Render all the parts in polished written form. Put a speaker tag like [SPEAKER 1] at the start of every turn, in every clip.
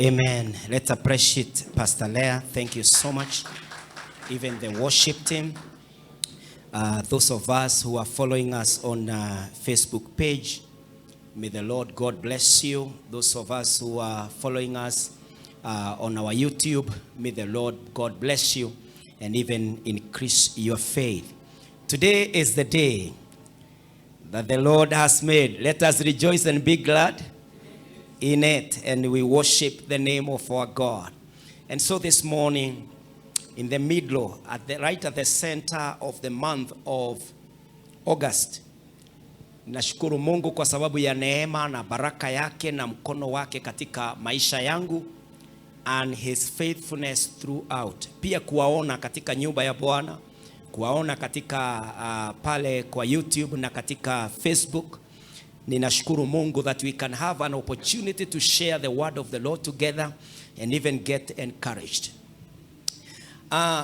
[SPEAKER 1] Amen. Let's appreciate Pastor Leah. Thank you so much. Even the worship team. Those of us who are following us on Facebook page, may the Lord God bless you. Those of us who are following us on our YouTube, may the Lord God bless you and even increase your faith. Today is the day that the Lord has made. Let us rejoice and be glad in it, and we worship the name of our God. And so this morning, in the middle, right at the center of the month of August, nashukuru Mungu kwa sababu ya neema na baraka yake na mkono wake katika maisha yangu and his faithfulness throughout. Pia kuwaona katika nyumba ya Bwana, kuwaona katika pale kwa YouTube na katika Facebook. Ninashukuru Mungu that we can have an opportunity to share the word of the Lord together and even get encouraged.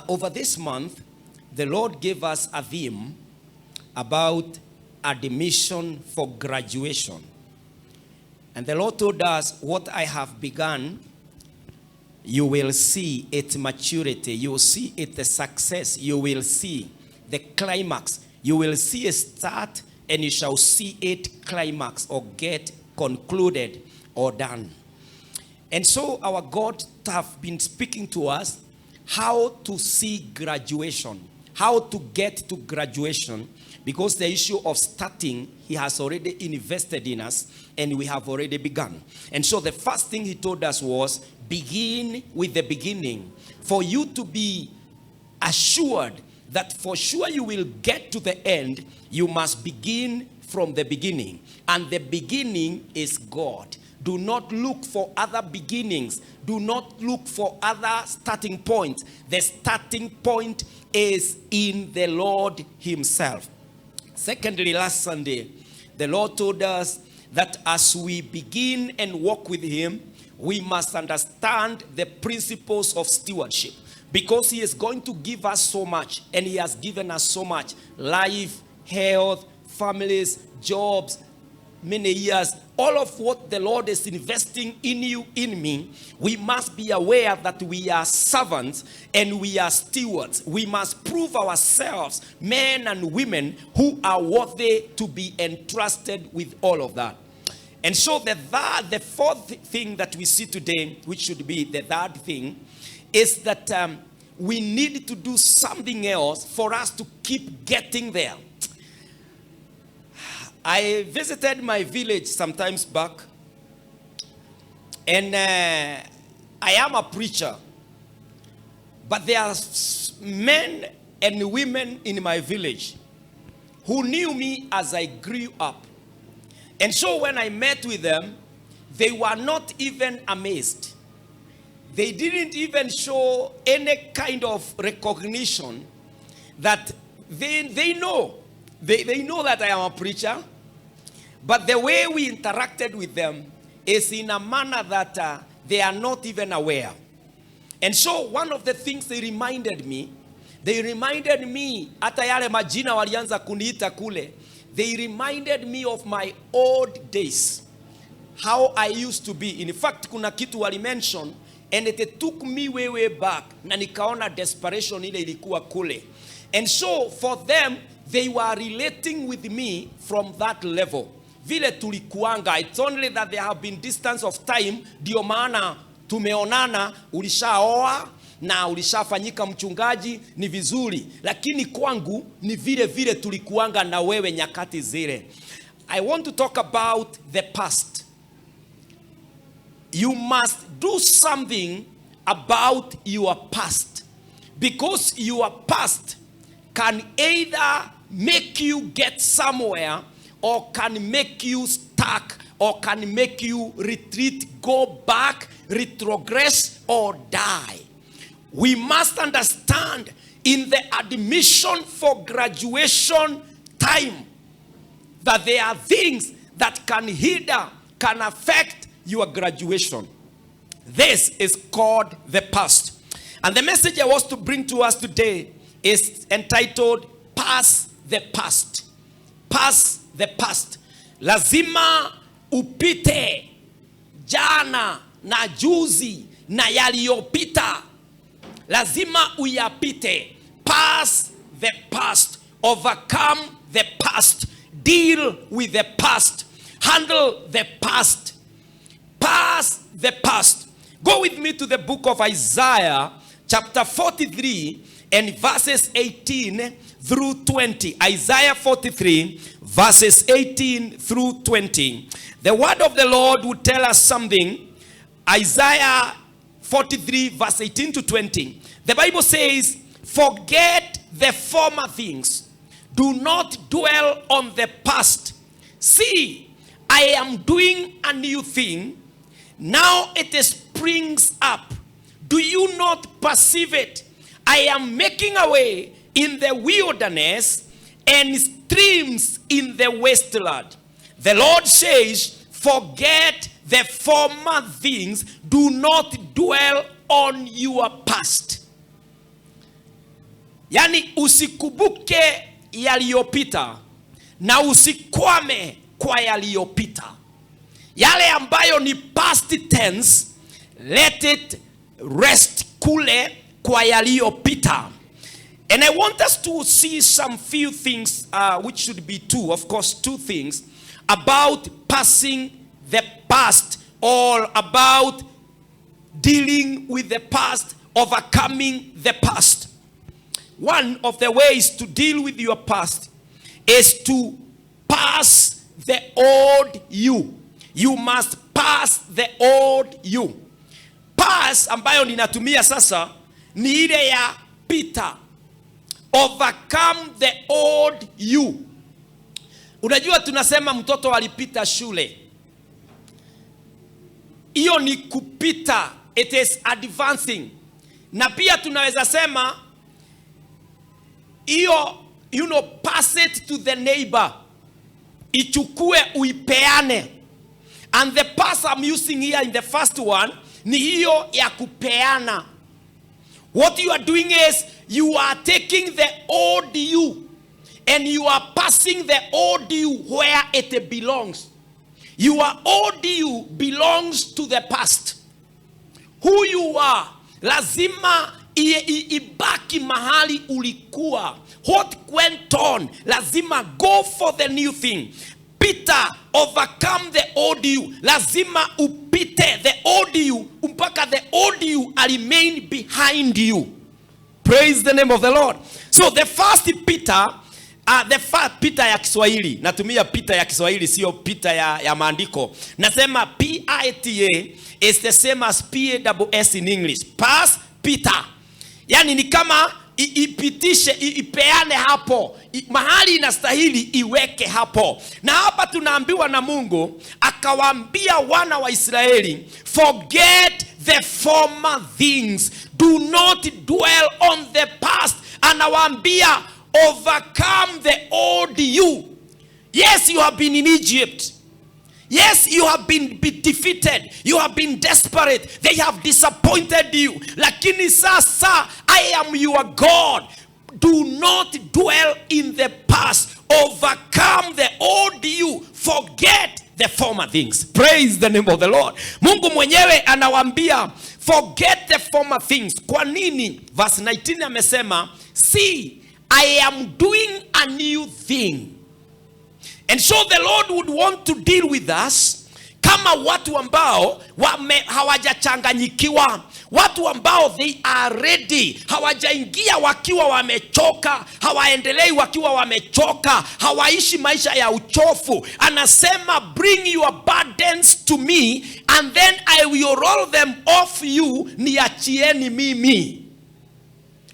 [SPEAKER 1] Over this month, the Lord gave us a theme about admission for graduation. And the Lord told us, "What I have begun, you will see its maturity. You will see it the success. You will see the climax. You will see a start and you shall see it climax or get concluded or done." And so our God have been speaking to us how to see graduation, how to get to graduation, because the issue of starting, he has already invested in us and we have already begun. And so the first thing he told us was, begin with the beginning. For you to be assured that for sure you will get to the end, you must begin from the beginning. And the beginning is God. Do not look for other beginnings. Do not look for other starting points. The starting point is in the Lord himself. Secondly, last Sunday, the Lord told us that as we begin and walk with him, we must understand the principles of stewardship, because he is going to give us so much, and he has given us so much: life, health, families, jobs, many years. All of what the Lord is investing in you, in me, we must be aware that we are servants and we are stewards. We must prove ourselves men and women who are worthy to be entrusted with all of that. And so the fourth thing that we see today, which should be the third thing, is that we need to do something else for us to keep getting there. I visited my village sometimes back, and I am a preacher, but there are men and women in my village who knew me as I grew up. And so when I met with them, they were not even amazed. They didn't even show any kind of recognition that they know. They know that I am a preacher. But the way we interacted with them is in a manner that they are not even aware. And so one of the things they reminded me, hata yale majina walianza kuniita kule, they reminded me of my old days, how I used to be. In fact, kuna kitu wali mention and it took me way, way back, na nikaona desperation ile ilikuwa kule. And so for them, they were relating with me from that level. Vile tulikuanga, it's only that there have been distance of time, ndio maana tumeonana, ulishaoa na ulishafanyika mchungaji, ni vizuri, lakini kwangu ni vile vile tulikuanga na wewe nyakati zile. I want to talk about the past. You must do something about your past, because your past can either make you get somewhere or can make you stuck or can make you retreat, go back, retrogress or die. We must understand in the admission for graduation time that there are things that can hinder, can affect your graduation. This is called the past. And the message I was to bring to us today is entitled "Pass the Past." Pass the past. Lazima upite jana na
[SPEAKER 2] na juzi na yaliyopita. Lazima uyapite. Pass the past, overcome the past, deal with the past, handle the past, pass the past. Go with me to the book of Isaiah chapter 43 and verses 18 through 20. Isaiah 43 verses 18 through 20. The word of the Lord will tell us something. Isaiah 43 verse 18 to 20. The Bible says, "Forget the former things. Do not dwell on the past. See, I am doing a new thing. Now it springs up. Do you not perceive it? I am making a way in the wilderness and streams in the wasteland." The Lord says, "Forget the former things. Do not dwell on your past." Yani usikumbuke yaliyopita na usikwame kwa yaliyopita. Yale ambayo ni past tense, let it rest kule kwa yaliyopita. And I want us to see some few things, which should be two, of course, two things, about passing the past or about dealing with the past, overcoming the past. One of the ways to deal with your past is to pass the old you. You must pass the old you. Pass ambayo ninatumia sasa ni ile ya pita. Overcome the old you. Unajua tunasema mtoto alipita shule. Hiyo ni kupita, it is advancing. Na pia tunaweza sema hiyo, pass it to the neighbor. Ichukue uipeane. And the pass I'm using here in the first one ni hiyo ya kupeana. What you are doing is you are taking the old you and you are passing the old you where it belongs. Your old you belongs to the past. Who you are lazima ibaki mahali ulikuwa. What went on lazima go for the new thing. Pita, overcome the old you. Lazima upite the old you mpaka the old you remain behind you. Praise the name of the Lord. So the first Peter, the first Peter ya Kiswahili, natumia Peter ya Kiswahili, sio Peter ya maandiko. Nasema PITA is the same as PASS in English. Pass Peter. Yani ni kama ipitishe, ipeane hapo. Mahali inastahili iweke hapo. Na hapa tunaambiwa na Mungu, akawaambia wana wa Israeli, "Forget the former things. Do not dwell on the past." Anawaambia overcome the old you. Yes, you have been in Egypt. Yes, you have been defeated. You have been desperate. They have disappointed you. Lakini sasa, I am your God. Do not dwell in the past. Overcome the old you. Forget the former things. Praise the name of the Lord. Mungu mwenyewe anawaambia forget the former things. Kwa nini? Verse 19 amesema, "See, I am doing a new thing." And so the Lord would want to deal with us kama watu ambao hawajachanganyikiwa, watu ambao they are ready, hawajaingia wakiwa wamechoka, hawaendelei wakiwa wamechoka, hawaishi maisha ya uchofu. Anasema, "Bring your burdens to me and then I will roll them off you." Niachieni mimi.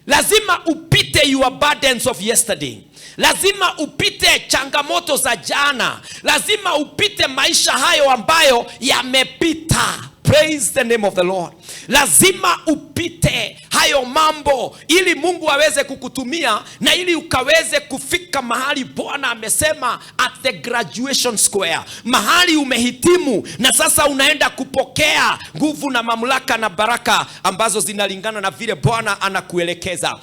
[SPEAKER 2] Lazima upite your burdens of yesterday. Lazima upite changamoto za jana. Lazima upite maisha hayo ambayo yamepita. Praise the name of the Lord. Lazima upite hayo mambo ili Mungu aweze kukutumia na ili ukaweze kufika mahali Bwana amesema at the graduation square, mahali umehitimu na sasa unaenda kupokea nguvu na mamlaka na baraka ambazo zinalingana na vile Bwana anakuelekeza.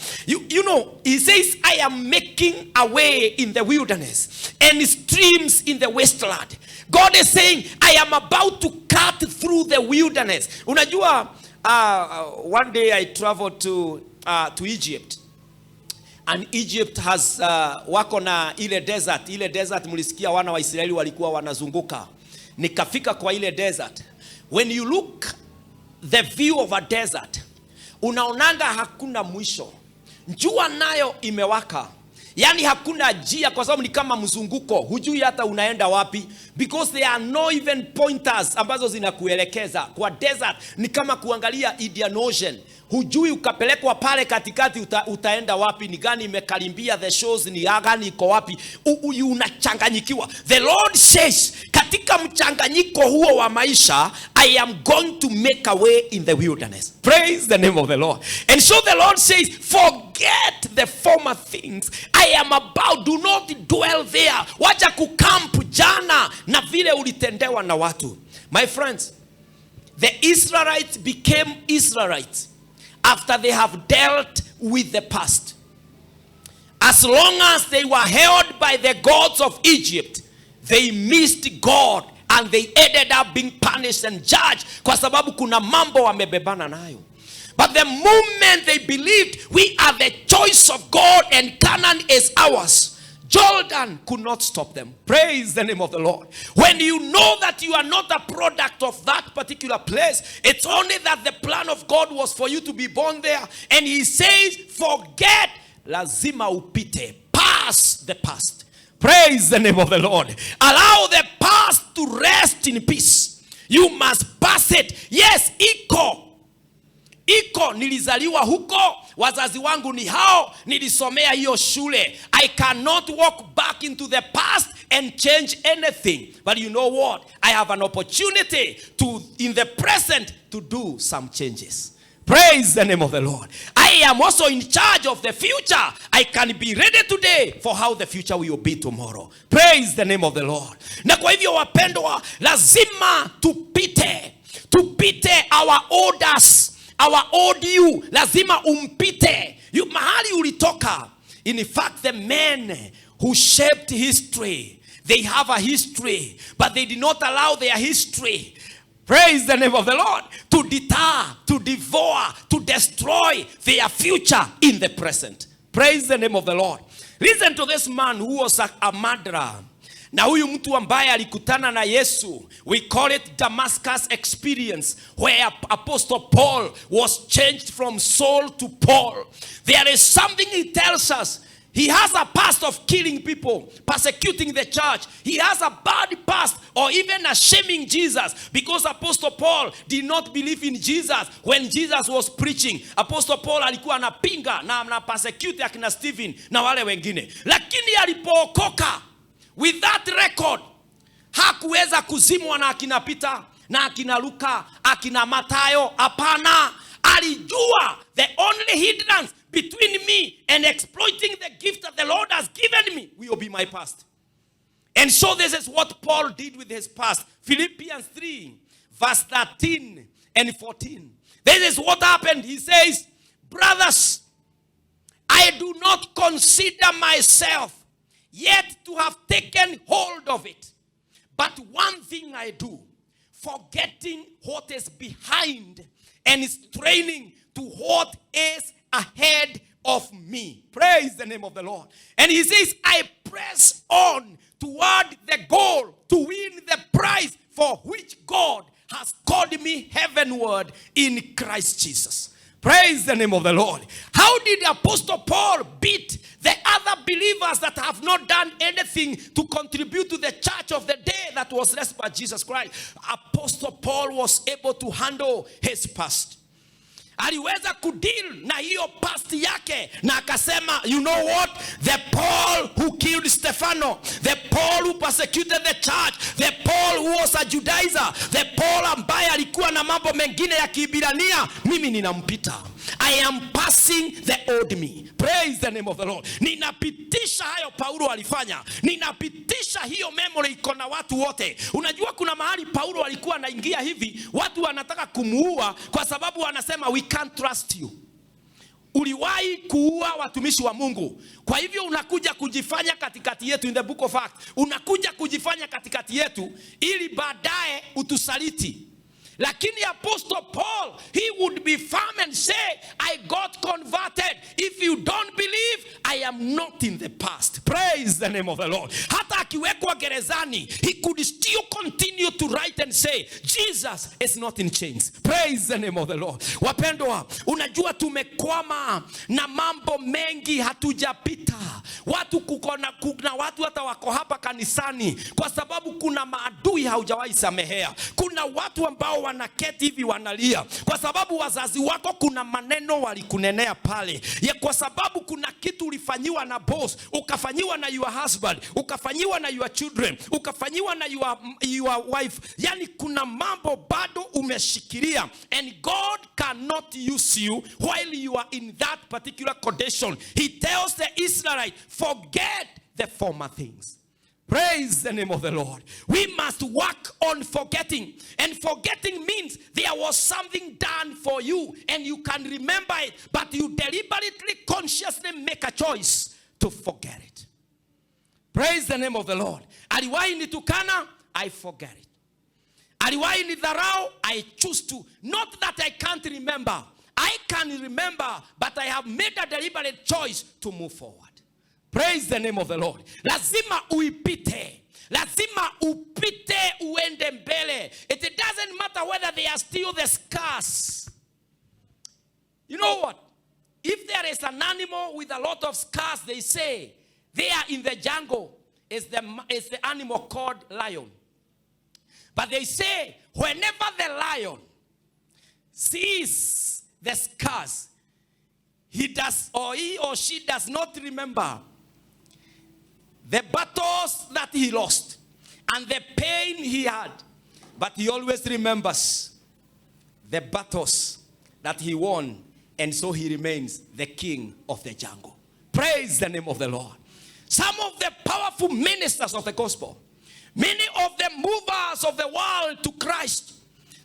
[SPEAKER 2] He says, "I am making a way in the wilderness and streams in the wasteland." God is saying, "I am about to cut through the wilderness." Unajua, one day I traveled to Egypt. And Egypt has wako na ile desert, ile desert mlisikia wana wa Israeli walikuwa wanazunguka. Nikafika kwa ile desert. When you look the view of a desert, unaonanga hakuna mwisho. Jua nayo imewaka. Yaani hakuna njia kwa sababu ni kama mzunguko, hujui hata unaenda wapi because there are no even pointers ambazo zinakuelekeza. Kwa desert ni kama kuangalia Indian Ocean. Hujui ukapelekwa pale katikati utaenda wapi, ni gani imekaribia the shores, ni gani iko wapi, unachanganyikiwa. The Lord says, katika mchanganyiko huo wa maisha, I am going to make a way in the wilderness. Praise the name of the Lord. And so the Lord says, "Forget the former things." I am about, do not dwell there. Wacha kucamp jana na vile ulitendewa na watu. My friends, the Israelites became Israelites after they have dealt with the past. As long as they were held by the gods of Egypt, they missed God and they ended up being punished and judged kwa sababu kuna mambo wamebebana nayo. But the moment they believed we are the choice of God and Canaan is ours, Jordan could not stop them. Praise the name of the Lord. When you know that you are not a product of that particular place, it's only that the plan of God was for you to be born there. And He says, "Forget," lazima upite. Pass the past. Praise the name of the Lord. Allow the past to rest in peace. You must pass it. Yes, iko iko, nilizaliwa huko, wazazi wangu ni hao, nilisomea hiyo shule. I cannot walk back into the past and change anything, but you know what? I have an opportunity to, in the present, to do some changes. Praise the name of the Lord. I am also in charge of the future. I can be ready today for how the future will be tomorrow. Praise the name of the Lord. Na kwa hivyo, wapendwa, lazima tupite, tupite our orders, our old you. Lazima umpite you, mahali ulitoka. In fact, the men who shaped history, they have a history, but they did not allow their history, praise the name of the Lord, to deter, to devour, to destroy their future in the present. Praise the name of the Lord. Listen to this man who was a murderer. Na huyu mtu ambaye alikutana na Yesu, we call it Damascus experience, where Apostle Paul was changed from Saul to Paul. There is something he tells us. He has a past of killing people, persecuting the church. He has a bad past or even a shaming Jesus, because Apostle Paul did not believe in Jesus when Jesus was preaching. Apostle Paul alikuwa anapinga na ana persecute akina Stephen na wale wengine. Lakini alipookoka with that record, hakuweza kuzimwa na akina Peter na akina Luka, akina Matayo. Hapana, alijua the only hindrance between me and exploiting the gift that the Lord has given me will be my past. And so this is what Paul did with his past. Philippians 3, verse 13 and 14. This is what happened. He says, "Brothers, I do not consider myself yet to have taken hold of it. But one thing I do, forgetting what is behind and straining to what is ahead of me." Praise the name of the Lord. And he says, "I press on toward the goal to win the prize for which God has called me heavenward in Christ Jesus." Praise the name of the Lord. How did Apostle Paul beat the other believers that have not done anything to contribute to the church of the day that was led by Jesus Christ? Apostle Paul was able to handle his past. Aliweza kudeal na hiyo past yake na akasema, "You know what? The Paul who killed Stefano, the Paul who persecuted the church, the Paul who was a Judaizer, the Paul ambaye alikuwa na mambo mengine ya Kiibrania, mimi ninampita. I am passing the old me." Praise the name of the Lord. Ninapitisha hayo Paulo alifanya, ninapitisha hiyo memory iko na watu wote. Unajua kuna mahali Paulo alikuwa anaingia hivi, watu wanataka kumuua kwa sababu wanasema, "We can't trust you." Uliwahi kuua watumishi wa Mungu. Kwa hivyo unakuja kujifanya katikati yetu, in the book of Acts. Unakuja kujifanya katikati yetu ili baadaye utusaliti. Lakini Apostle Paul, he would be firm and say, "I got converted. If you don't believe, I am not in the past." Praise the name of the Lord. Hata akiwekwa gerezani, he could still continue to write and say, "Jesus is not in chains." Praise the name of the Lord. Wapendwa, unajua tumekwama na mambo mengi, hatujapita. Watu kukona, kuna watu hata wako hapa kanisani kwa sababu kuna maadui haujawahi samehea. Kuna watu ambao wanaketi hivi wanalia kwa sababu wazazi wako kuna maneno walikunenea pale ya, kwa sababu kuna kitu ulifanyiwa na boss, ukafanyiwa na your husband, ukafanyiwa na your children, ukafanyiwa na your wife. Yani kuna mambo bado umeshikilia, and God cannot use you while you are in that particular condition. He tells the Israelite, "Forget the former things." Praise the name of the Lord. We must work on forgetting. And forgetting means there was something done for you and you can remember it, but you deliberately, consciously make a choice to forget it. Praise the name of the Lord. Aliwahi nitukana, I forget it. Aliwahi nidharau, I choose to. Not that I can't remember. I can remember, but I have made a deliberate choice to move forward. Praise the name of the Lord. Lazima uipite. Lazima upite uende mbele. It doesn't matter whether they are still the scars. You know what? If there is an animal with a lot of scars, they say they are in the jungle, is the animal called lion. But they say whenever the lion sees the scars, he does or he or she does not remember the battles that he lost and the pain he had, but he always remembers the battles that he won, and so he remains the king of the jungle. Praise the name of the Lord. Some of the powerful ministers of the gospel, many of the movers of the world to Christ,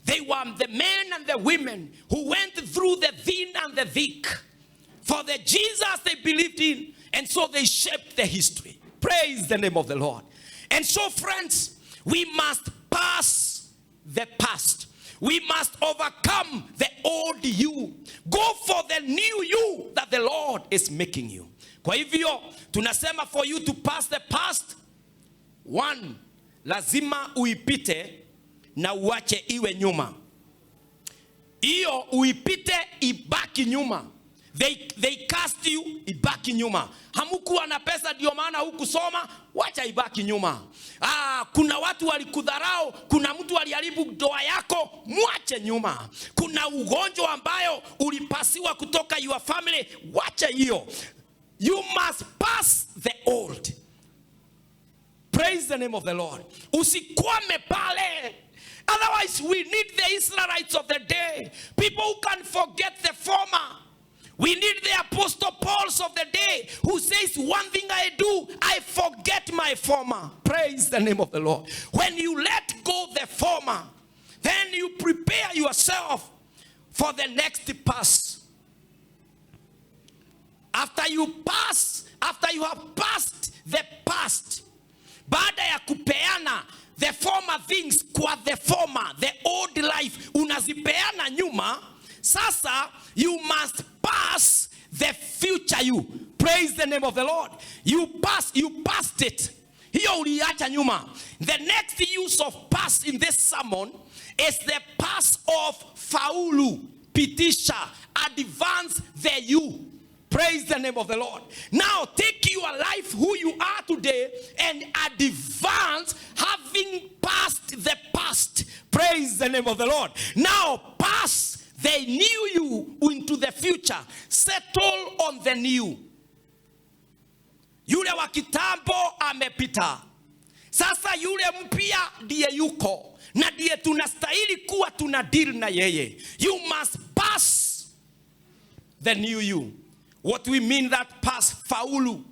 [SPEAKER 2] they were the men and the women who went through the thin and the thick for the Jesus they believed in, and so they shaped the history. Praise the name of the Lord. And so, friends, we must pass the past. We must overcome the old you. Go for the new you that the Lord is making you. Kwa hivyo tunasema, for you to pass the past, one, lazima uipite na uache iwe nyuma. Hiyo uipite, ibaki nyuma. They cast you, ibaki nyuma. Hamukuwa na pesa, ndio maana hukusoma, wacha ibaki nyuma. Ah, kuna watu walikudharau, kuna mtu aliharibu ndoa yako, mwache nyuma. Kuna ugonjwa ambayo ulipasiwa kutoka your family, wacha hiyo. You must pass the old. Praise the name of the Lord. Usikwame pale. Otherwise, we need the Israelites of the day. People who can forget the former. We need the Apostle Pauls of the day who says, "One thing I do, I forget my former." Praise the name of the Lord. When you let go the former, then you prepare yourself for the next pass. After you pass, after you have passed the past, baada ya kupeana the former things kwa the former, the old life, unazipeana nyuma, sasa you must pass the future you. Praise the name of the Lord. You passed it. Hiyo uliacha nyuma. The next use of pass in this sermon is the pass of faulu, pitisha, advance the you. Praise the name of the Lord. Now take your life, who you are today, and advance, having passed the past. Praise the name of the Lord. Now pass the new you into the future. Settle on the new. Yule wa kitambo amepita. Sasa yule mpya ndiye yuko na ndiye tunastahili kuwa tuna deal na yeye. You must pass the new you. What we mean that pass, faulu.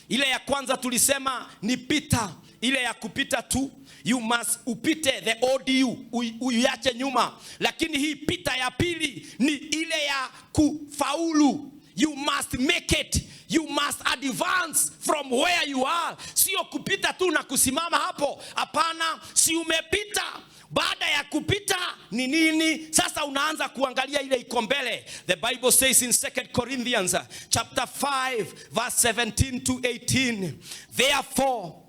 [SPEAKER 2] Ile ya kwanza tulisema ni pita, ile ya kupita tu. You must upite the old you, uiache nyuma. Lakini hii pita ya pili ni ile ya kufaulu, You must make it. You must advance from where you are. Sio kupita tu na kusimama hapo. Hapana, si umepita. Baada ya kupita ni nini? Sasa unaanza kuangalia ile iko mbele. The Bible says in 2 Corinthians chapter 5 verse 17 to 18, Therefore,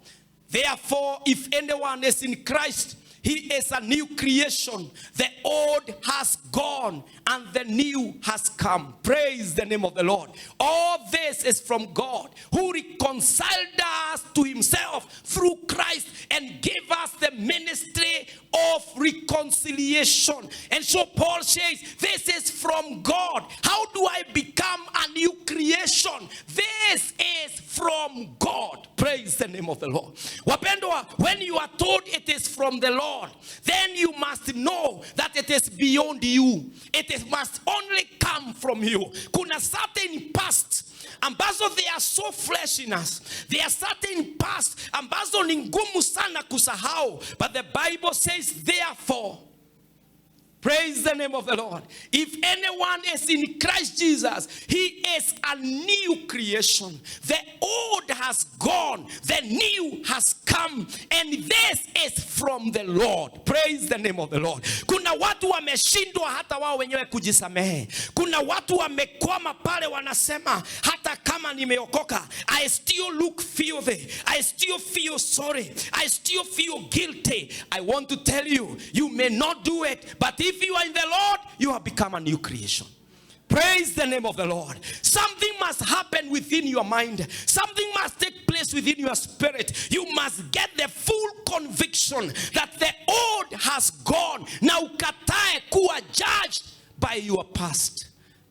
[SPEAKER 2] if anyone is in Christ, he is a new creation. The old has gone and the new has come. Praise the name of the Lord. All this is from God, who reconciled us to himself through Christ and gave us the ministry of reconciliation. And so Paul says, this is from God. How do I become a new creation? This is from God. Praise the name of the Lord. Wapendwa, when you are told it is from the Lord, then you must know that it is beyond you. It must only come from you. Kuna certain past ambazo they are so fresh in us. There are certain past ambazo ni ngumu sana kusahau. But the Bible says, therefore, praise the name of the Lord, if anyone is in Christ Jesus, he is a new creation. The old has gone, the new has come, and this is from the Lord. Praise the name of the Lord. Kuna watu wameshindwa hata wao wenyewe kujisamehe. Kuna watu wamekwama pale, wanasema hata kama nimeokoka, I still look filthy. I still feel sorry. I still feel guilty. I want to tell you, you may not do it, but if you are in the Lord, you have become a new creation. Praise the name of the Lord. Something must happen within your mind. Something must take place within your spirit. You must get the full conviction that the old has gone. Na ukatae kuwa judged by your past.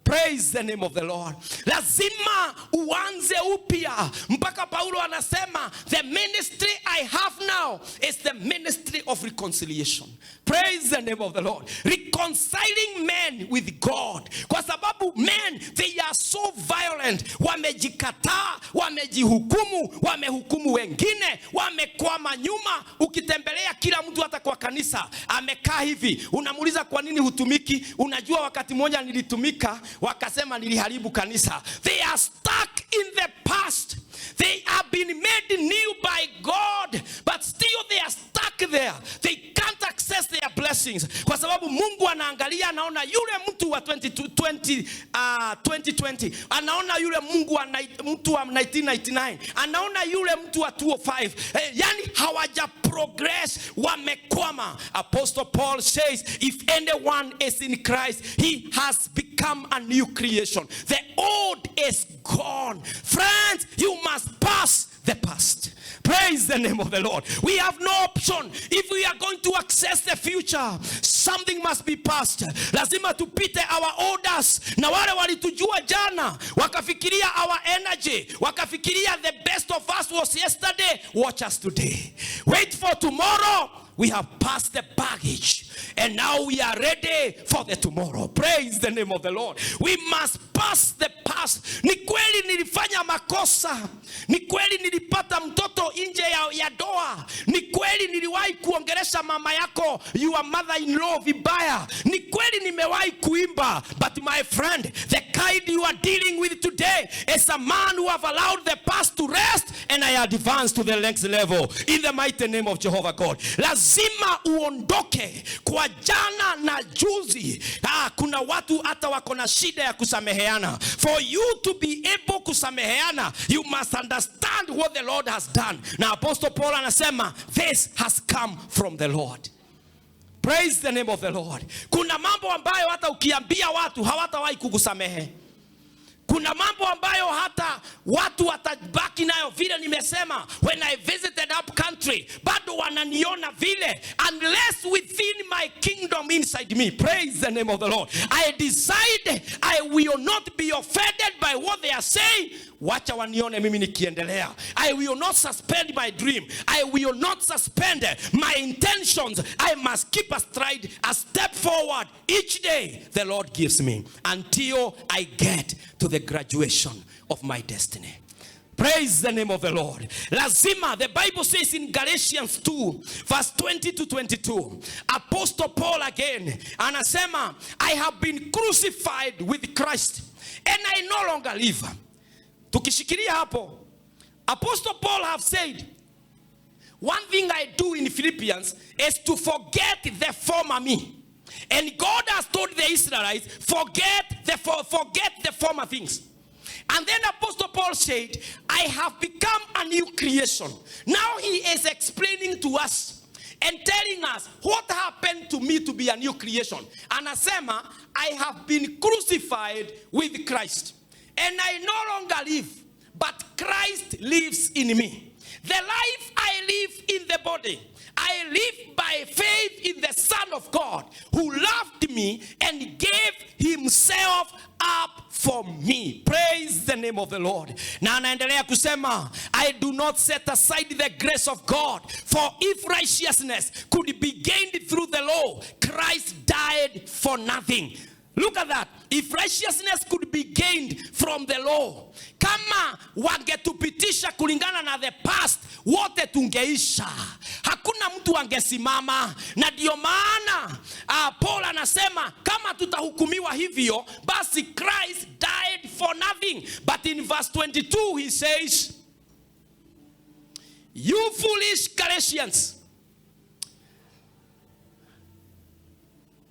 [SPEAKER 2] Praise the name of the Lord. Lazima uanze upya. Mpaka Paulo anasema, the ministry I have now is the ministry of reconciliation. Praise the name of the Lord. Reconciling men with God. Kwa sababu men, they are so violent. Wamejikataa, wamejihukumu, wamehukumu wengine, wamekwama nyuma. Ukitembelea kila mtu hata kwa kanisa, amekaa hivi. Unamuuliza kwa nini hutumiki? Unajua wakati mmoja nilitumika, wakasema niliharibu kanisa. They are stuck in the past. They have been made new by God, but still they are stuck there. They can't access their blessings. Kwa sababu Mungu anaangalia, anaona yule mtu wa 2020, anaona yule Mungu wa mtu wa 1999, anaona yule mtu wa 205. Yani hawaja progress, wamekwama. Apostle Paul says, if anyone is in Christ, he has become a new creation. The old is gone. Friends, you must pass the past. Praise the name of the Lord. We have no option. If we are going to access the future, something must be passed. Lazima tupite our orders. Na wale walitujua jana, wakafikiria our energy, wakafikiria the best of us was yesterday, watch us today. Wait for tomorrow. We have passed the baggage and now we are ready for the tomorrow. Praise the name of the Lord. We must pass the past. Ni kweli nilifanya makosa. Ni kweli nilipata mtoto nje ya doa. Ni kweli niliwahi kuongelesha mama yako, your mother-in-law, vibaya. Ni kweli nimewahi kuimba. But my friend, the kind you are dealing with today is a man who have allowed the past to rest, and I advance to the next level in the mighty name of Jehovah God. Lazima uondoke kwa jana na juzi. Kuna watu hata wako na shida ya kusameheana. For you to be able kusameheana, you must understand what the Lord has done. Na Apostle Paul anasema, this has come from the Lord. Praise the name of the Lord. Kuna mambo ambayo hata ukiambia watu hawatawahi kukusamehe. Kuna mambo ambayo hata watu watabaki nayo. Vile nimesema, when I visited up country, bado wananiona vile, unless within my kingdom inside me. Praise the name of the Lord. I decide I will not be offended by what they are saying. Wacha wanione mimi nikiendelea. I will not suspend my dream. I will not suspend my intentions. I must keep a stride, a step forward each day the Lord gives me until I get to the graduation of my destiny. Praise the name of the Lord. Lazima, the Bible says in Galatians 2, verse 20 to 22, Apostle Paul again, anasema, I have been crucified with Christ. And I no longer live. Tukishikilia hapo, Apostle Paul have said, one thing I do in Philippians is to forget the former me. And God has told the Israelites, forget the former things. And then Apostle Paul said, I have become a new creation. Now he is explaining to us and telling us what happened to me to be a new creation. Anasema, I have been crucified with Christ. And I no longer live, but Christ lives in me. The life I live in the body, I live by faith in the Son of God who loved me and gave himself up for me. Praise the name of the Lord. Na anaendelea kusema, I do not set aside the grace of God, for if righteousness could be gained through the law, Christ died for nothing. Look at that. If righteousness could be gained from the law, kama wangetupitisha kulingana na the past, wote tungeisha. Hakuna mtu angesimama. Na ndio maana Paul anasema kama tutahukumiwa hivyo, basi Christ died for nothing. But in verse 22 he says, you foolish Galatians.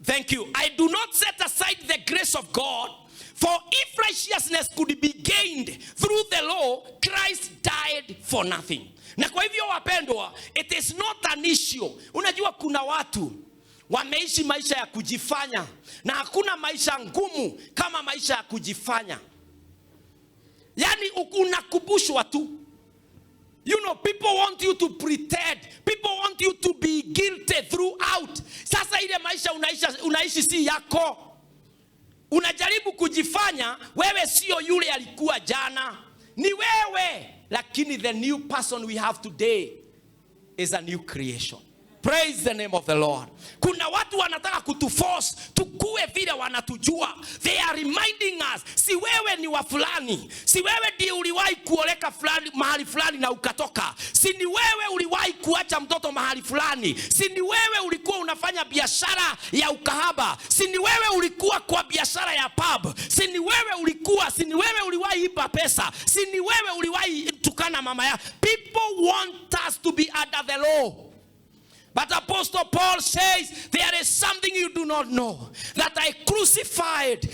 [SPEAKER 2] Thank you. I do not set aside the grace of God, for if righteousness could be gained through the law, Christ died for nothing. Na kwa hivyo wapendwa, it is not an issue. Unajua kuna watu wameishi maisha ya kujifanya, na hakuna maisha ngumu kama maisha ya kujifanya. Yani unakubushwa tu. You know, people want you to pretend. People want you to be guilty throughout. Sasa ile maisha unaishi si yako. Unajaribu kujifanya wewe sio yule alikuwa jana. Ni wewe. Lakini the new person we have today is a new creation. Praise the name of the Lord. Kuna watu wanataka kutuforce tukue vile wanatujua. They are reminding us, si wewe ni wa fulani, si wewe ndiye uliwahi kuoleka fulani mahali fulani na ukatoka, si ni wewe uliwahi kuacha mtoto mahali fulani, si ni wewe ulikuwa unafanya biashara ya ukahaba, si ni wewe ulikuwa kwa biashara ya pub, si ni wewe ulikuwa, si ni wewe uliwahi iba pesa, si ni wewe uliwahi tukana mama ya. People want us to be under the law. But Apostle Paul says, there is something you do not know, that I crucified.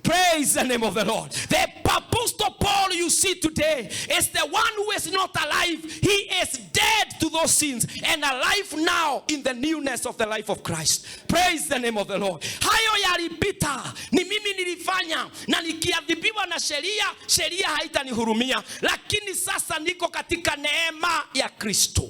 [SPEAKER 2] Praise the name of the Lord. The Apostle Paul you see today is the one who is not alive. He is dead to those sins and alive now in the newness of the life of Christ. Praise the name of the Lord. Hayo yalipita, ni mimi nilifanya, na nikiadhibiwa na sheria, sheria haitanihurumia. Lakini sasa niko katika neema ya Kristo.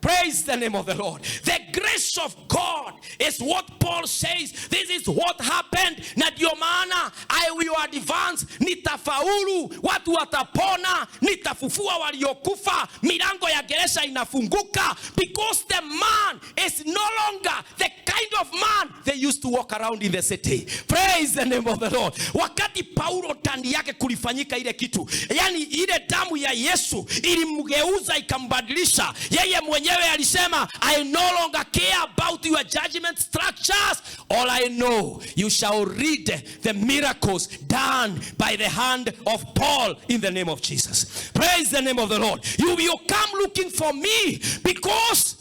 [SPEAKER 2] Praise the name of the Lord. The grace of God is what Paul says. This is what happened. Na ndio maana I will advance. Nitafaulu. Watu watapona. Nitafufua waliokufa. Milango ya gereza inafunguka. Because the man is no longer the kind of man they used to walk around in the city. Praise the name of the Lord. Wakati Paulo ndani yake kulifanyika ile kitu, yani ile damu ya Yesu ilimgeuza ikambadilisha. Yeye mwenyewe alisema, I no longer care about your judgment structures. All I know, you shall read the miracles done by the hand of Paul in the name of Jesus. Praise the name of the Lord. You will come looking for me because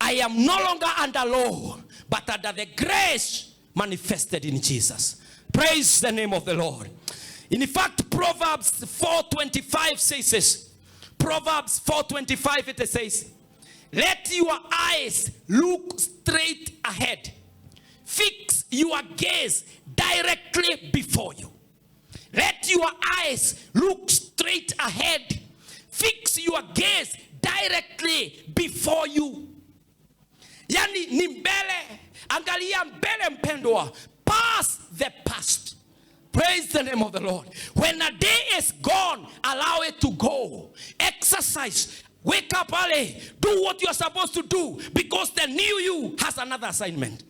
[SPEAKER 2] I am no longer under law, but under the grace manifested in Jesus. Praise the name of the Lord. In fact, Proverbs 4:25 says this. Proverbs 4:25, it says, let your eyes look straight ahead. Fix your gaze directly before you. Let your eyes look straight ahead. Fix your gaze directly before you. Yani ni mbele. Angalia mbele mpendwa. Pass the past. Praise the name of the Lord. When a day is gone, allow it to go. Exercise. Wake up early. Do what you are supposed to do, because the new you has another assignment.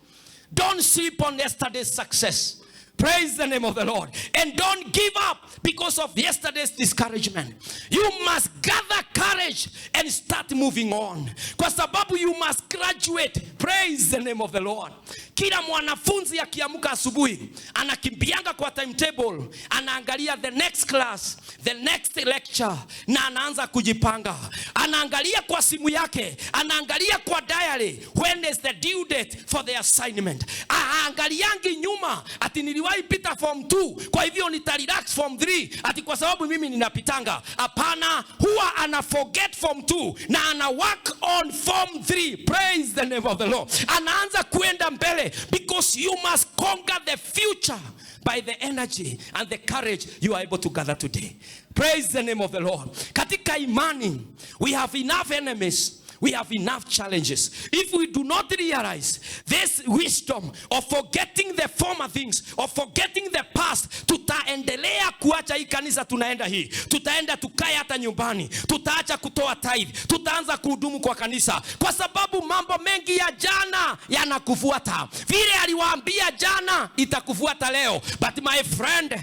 [SPEAKER 2] Don't sleep on yesterday's success. Praise the name of the Lord. And don't give up because of yesterday's discouragement. You must gather courage and start moving on. Kwa sababu you must graduate. Praise the name of the Lord. Kila mwanafunzi akiamka asubuhi anakimbianga kwa timetable, anaangalia the next class, the next lecture, na anaanza kujipanga. Anaangalia kwa simu yake, anaangalia kwa diary, when is the due date for the assignment. Aangaliangi nyuma ati niliwahi pita form 2, kwa hivyo nitarelax form 3 ati kwa sababu mimi ninapitanga. Hapana, huwa ana forget form 2 na ana work on form 3. Praise the name of the Lord. Anaanza kuenda mbele because you must conquer the future by the energy and the courage you are able to gather today. Praise the name of the Lord. Katika imani, we have enough enemies. We have enough challenges. If we do not realize this wisdom of forgetting the former things, of forgetting the past, tutaendelea kuacha hii kanisa tunaenda hii. Tutaenda tukae hata nyumbani. Tutaacha kutoa tithe. Tutaanza kuhudumu kwa kanisa. Kwa sababu mambo mengi ya jana yanakufuata. Vile aliwaambia jana itakufuata leo. But my friend,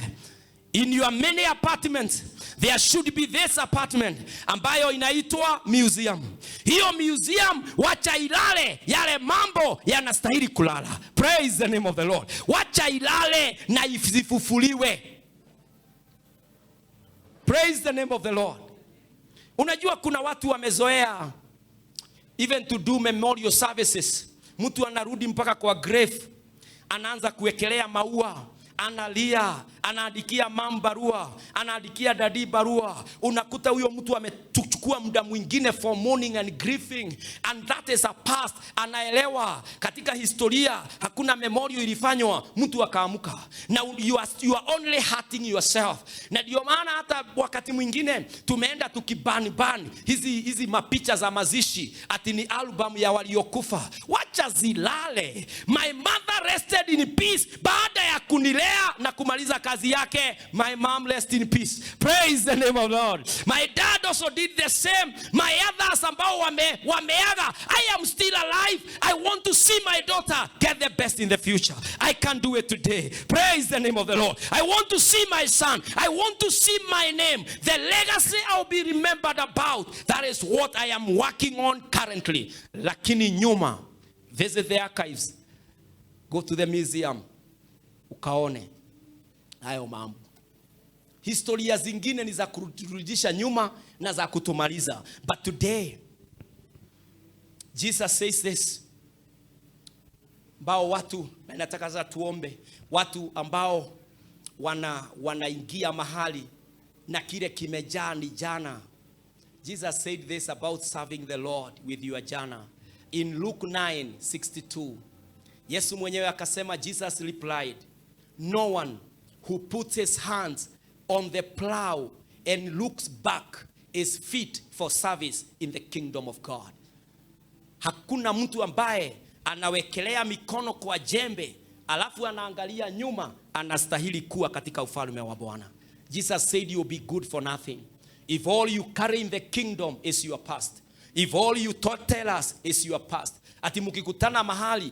[SPEAKER 2] in your many apartments, there should be this apartment ambayo inaitwa museum. Hiyo museum wacha ilale, yale mambo yanastahili kulala. Praise the name of the Lord. Wacha ilale na isifufuliwe. Praise the name of the Lord. Unajua kuna watu wamezoea even to do memorial services. Mtu anarudi mpaka kwa grave, anaanza kuwekelea maua, analia, anaandikia mam barua, anaandikia daddy barua. Unakuta huyo mtu amechukua muda mwingine for mourning and grieving, and that is a past. Anaelewa katika historia hakuna memorial ilifanywa, mtu akaamuka. Na you are only hurting yourself. Na ndio maana hata wakati mwingine tumeenda tukiburn burn hizi mapicha za mazishi ati ni album ya waliokufa. Wacha zilale. My mother rested in peace baada ya kunilea na kumaliza kazi yake. My mom rest in peace. Praise the name of the Lord. My dad also did the same. My others ambao wameaga, I am still alive. I want to see my daughter get the best in the future. I can't do it today. Praise the name of the Lord. I want to see my son. I want to see my name. The legacy I'll be remembered about. That is what I am working on currently. Lakini nyuma, visit the archives. Go to the museum. Ukaone hayo mambo. Historia zingine ni za kurudisha nyuma na za kutumaliza. But today, Jesus says this. Ambao watu, na nataka sasa tuombe, watu ambao wanaingia mahali na kile kimejaa ni jana. Jesus said this about serving the Lord with your jana. In Luke 9:62, Yesu mwenyewe akasema, Jesus replied, "No one who puts his hands on the plow and looks back is fit for service in the kingdom of God." Hakuna mtu ambaye anawekelea mikono kwa jembe alafu anaangalia nyuma anastahili kuwa katika ufalme wa Bwana. Jesus said you'll be good for nothing if all you carry in the kingdom is your past. If all you tell us is your past. Ati mkikutana mahali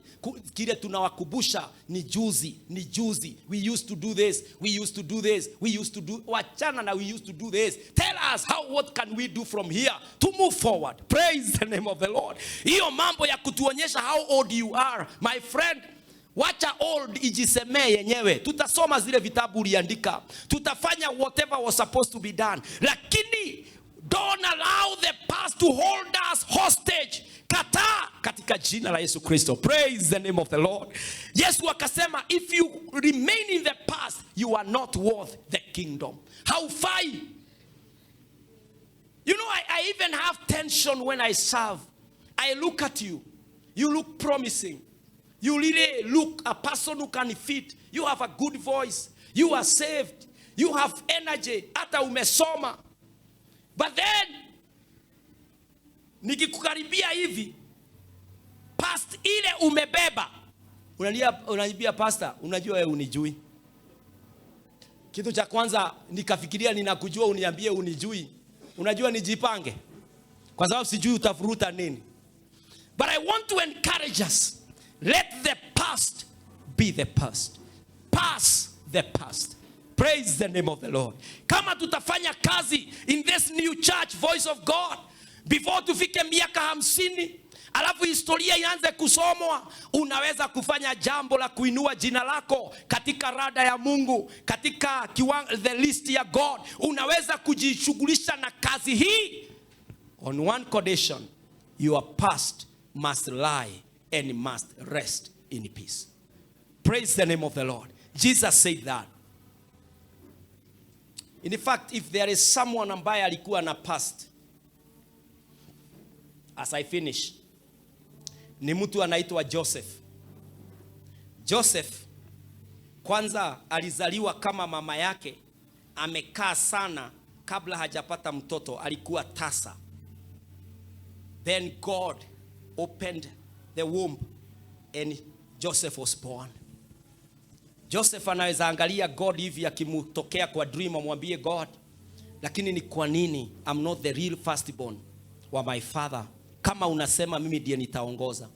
[SPEAKER 2] kile tunawakumbusha ni juzi, ni juzi. We used to do this, we used to do this, we used to do. Wachana na we used to do this. Tell us what can we do from here to move forward. Praise the name of the Lord. Hiyo mambo ya kutuonyesha how old you are, my friend, wacha old ijisemee yenyewe. Tutasoma zile vitabu uliandika. Tutafanya whatever was supposed to be done. Lakini don't allow the past to hold us hostage. Kataa katika jina la Yesu Kristo. Praise the name of the Lord. Yesu akasema, if you remain in the past, you are not worth the kingdom. Haufai. I even have tension when I serve. I look at you. You look promising. You really look a person who can fit. You have a good voice. You are saved. You have energy. Hata umesoma. But then, nikikukaribia hivi, past ile umebeba, unaniambia, "Pastor, unajua wewe unijui." Kitu cha kwanza nikafikiria ninakujua uniambie unijui. Unajua nijipange. Kwa sababu sijui utafuruta nini. But I want to encourage us. Let the past be the past. Pass the past. Praise the name of the Lord. Kama tutafanya kazi in this new church, Voice of God, before tufike miaka 50, Alafu historia ianze kusomwa. Unaweza kufanya jambo la kuinua jina lako katika rada ya Mungu, katika the list ya God. Unaweza kujishughulisha na kazi hii on one condition: your past must lie and must rest in peace. Praise the name of the Lord. Jesus said that. In fact, if there is someone ambaye alikuwa na past, as I finish, ni mtu anaitwa Joseph. Joseph kwanza alizaliwa kama mama yake amekaa sana kabla hajapata mtoto, alikuwa tasa. Then God opened the womb and Joseph was born. Joseph anaweza angalia God hivi akimtokea kwa dream, amwambie God, "Lakini ni kwa nini I'm not the real firstborn wa my father, kama unasema mimi ndiye nitaongoza?"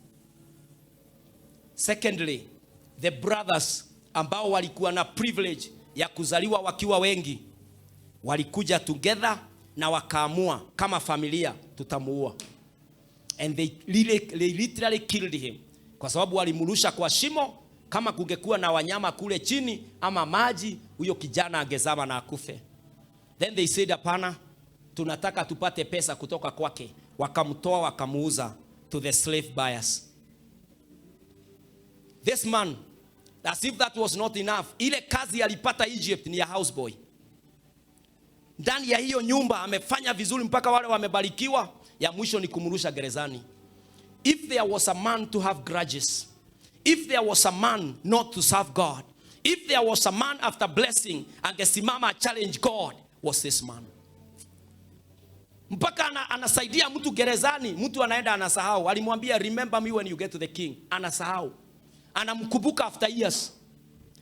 [SPEAKER 2] Secondly, the brothers ambao walikuwa na privilege ya kuzaliwa wakiwa wengi walikuja together na wakaamua kama familia, "Tutamuua." And they literally killed him kwa sababu walimrusha kwa shimo. Kama kungekuwa na wanyama kule chini ama maji, huyo kijana angezama na akufe. Then they said, "Hapana, tunataka tupate pesa kutoka kwake." Wakamtoa, wakamuuza to the slave buyers. This man, as if that was not enough, ile kazi alipata Egypt ni ya houseboy. Ndani ya hiyo nyumba amefanya vizuri mpaka wale wamebarikiwa, ya mwisho ni kumrusha gerezani. If there was a man to have grudges, if there was a man not to serve God, if there was a man after blessing angesimama challenge God, was this man. Mpaka anasaidia mtu gerezani, mtu anaenda anasahau. Alimwambia, "Remember me when you get to the king." Anasahau, anamkumbuka after years,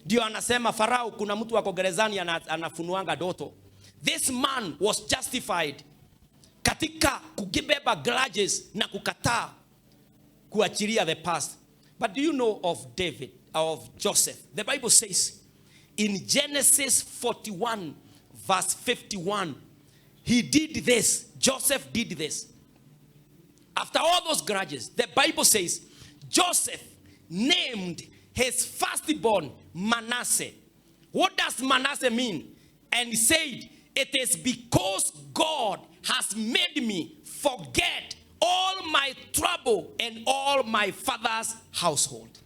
[SPEAKER 2] ndio anasema, "Farao, kuna mtu wako gerezani anafunuanga ndoto." This man was justified katika kukibeba grudges na kukataa kuachilia the past. But do you know of David, of Joseph? The Bible says in Genesis 41 verse 51, he did this. Joseph did this. After all those grudges, the Bible says Joseph named his firstborn Manasseh. What does Manasseh mean? And he said, "It is because God has made me forget all my trouble and all my father's household."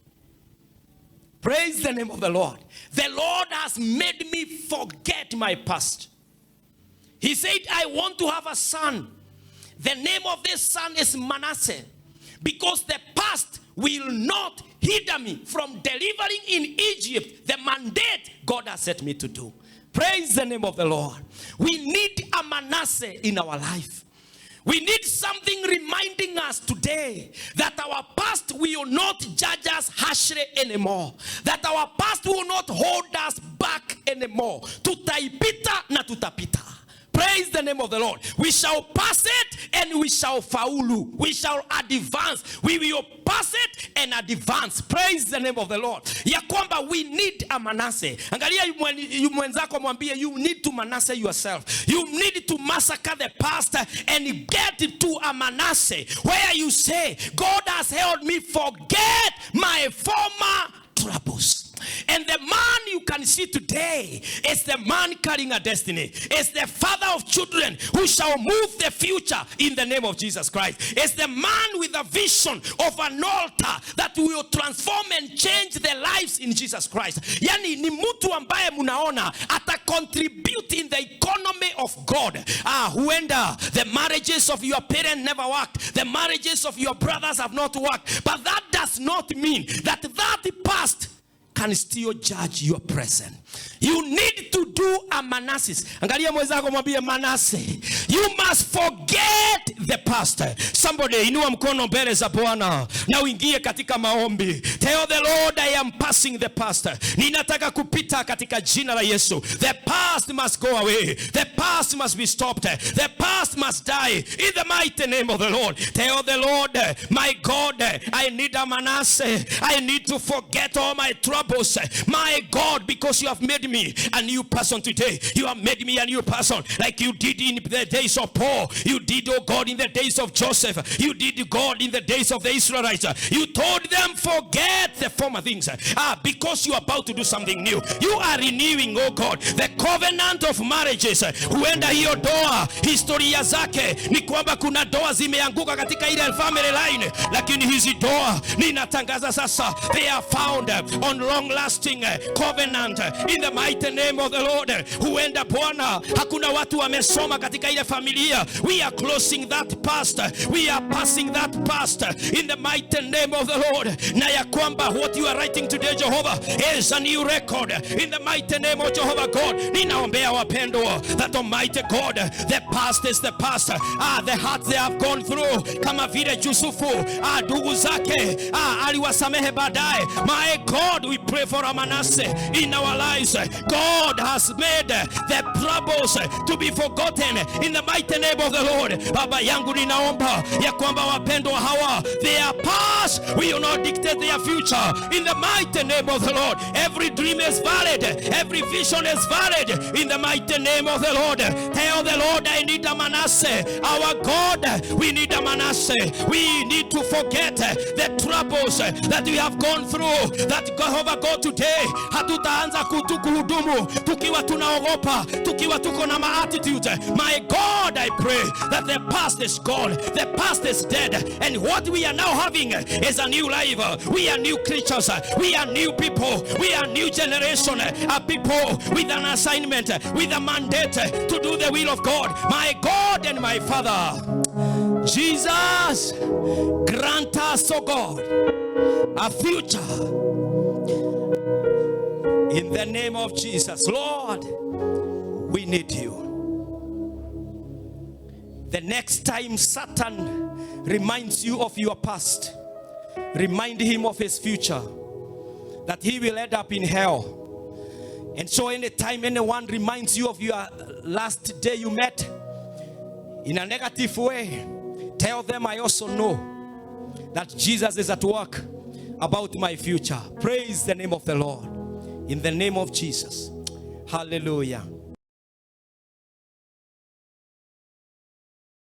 [SPEAKER 2] Praise the name of the Lord. The Lord has made me forget my past. He said, "I want to have a son. The name of this son is Manasseh, because the past will not hinder me from delivering in Egypt the mandate God has set me to do." Praise the name of the Lord. We need a Manasseh in our life. We need something reminding us today that our past will not judge us harshly anymore. That our past will not hold us back anymore. Tutaipita na tutapita. Praise the name of the Lord. We shall pass it and we shall faulu. We shall advance. We will pass it and advance. Praise the name of the Lord. Ya kwamba we need a Manasseh. Angalia mwenzako, mwambie, "You need to Manasseh yourself." You need to massacre the past and get to a Manasseh where you say, "God has helped me forget my former troubles." And the man you can see today is the man carrying a destiny. It's the father of children who shall move the future in the name of Jesus Christ. It's the man with a vision of an altar that will transform and change the lives in Jesus Christ. Yani ni mtu ambaye munaona ata contribute in the economy of God. Ah, huenda the marriages of your parents never worked. The marriages of your brothers have not worked. But that does not mean that that past can still judge your present. You need to do a Manasseh. Angalia mwenzako, mwambie, "Manasseh." You must forget the past. Somebody inua mkono mbele za Bwana na uingie katika maombi. Tell the Lord, "I am passing the past. Ninataka kupita katika jina la Yesu." The past must go away. The past must be stopped. The past must die in the mighty name of the Lord. Tell the Lord, "My God, I need a Manasseh. I need to forget all my troubles. My God, because you have have made me a new person today. You have made me a new person, like you did in the days of Paul. You did, oh God, in the days of Joseph. You did, God, in the days of the Israelites. You told them, forget the former things, because you are about to do something new. You are renewing, oh God, the covenant of marriages. Huenda hiyo ndoa historia zake ni kwamba kuna ndoa zimeanguka katika ile family line, lakini hizi ndoa ninatangaza sasa, they are found on long lasting covenant in the mighty name of the Lord. Huenda, Bwana, hakuna watu wamesoma katika ile familia. We are closing that past, we are passing that past in the mighty name of the Lord, na ya kwamba what you are writing today, Jehovah, is a new record in the mighty name of Jehovah God. Ninaombea wapendwa, that Almighty God, the past is the past. The hurt they have gone through, kama vile Yusufu, ndugu zake, aliwasamehe baadaye. My God, we pray for a Manasseh in our lives. God has made the troubles to be forgotten in the mighty name of the Lord. Baba yangu, ninaomba ya kwamba wapendwa hawa, their past will not dictate their future in the mighty name of the Lord. Every dream is valid, every vision is valid in the mighty name of the Lord. Tell the Lord, "I need a Manasseh." Our God, we need a Manasseh. We need to forget the troubles that we have gone through, that Jehovah God, today hatutaanza kutu kuhudumu tukiwa tunaogopa, tukiwa tuko na ma-attitude. My God, I pray that the past is gone, the past is dead, and what we are now having is a new life. We are new creatures, we are new people, we are new generation, a people with an assignment, with a mandate to do the will of God. My God and my Father, Jesus, grant us, oh God, a future in the name of Jesus. Lord, we need you. The next time Satan reminds you of your past, remind him of his future, that he will end up in hell. And so, anytime anyone reminds you of your last day you met in a negative way, tell them, "I also know that Jesus is at work about my future." Praise the name of the Lord. In the name of Jesus. Hallelujah.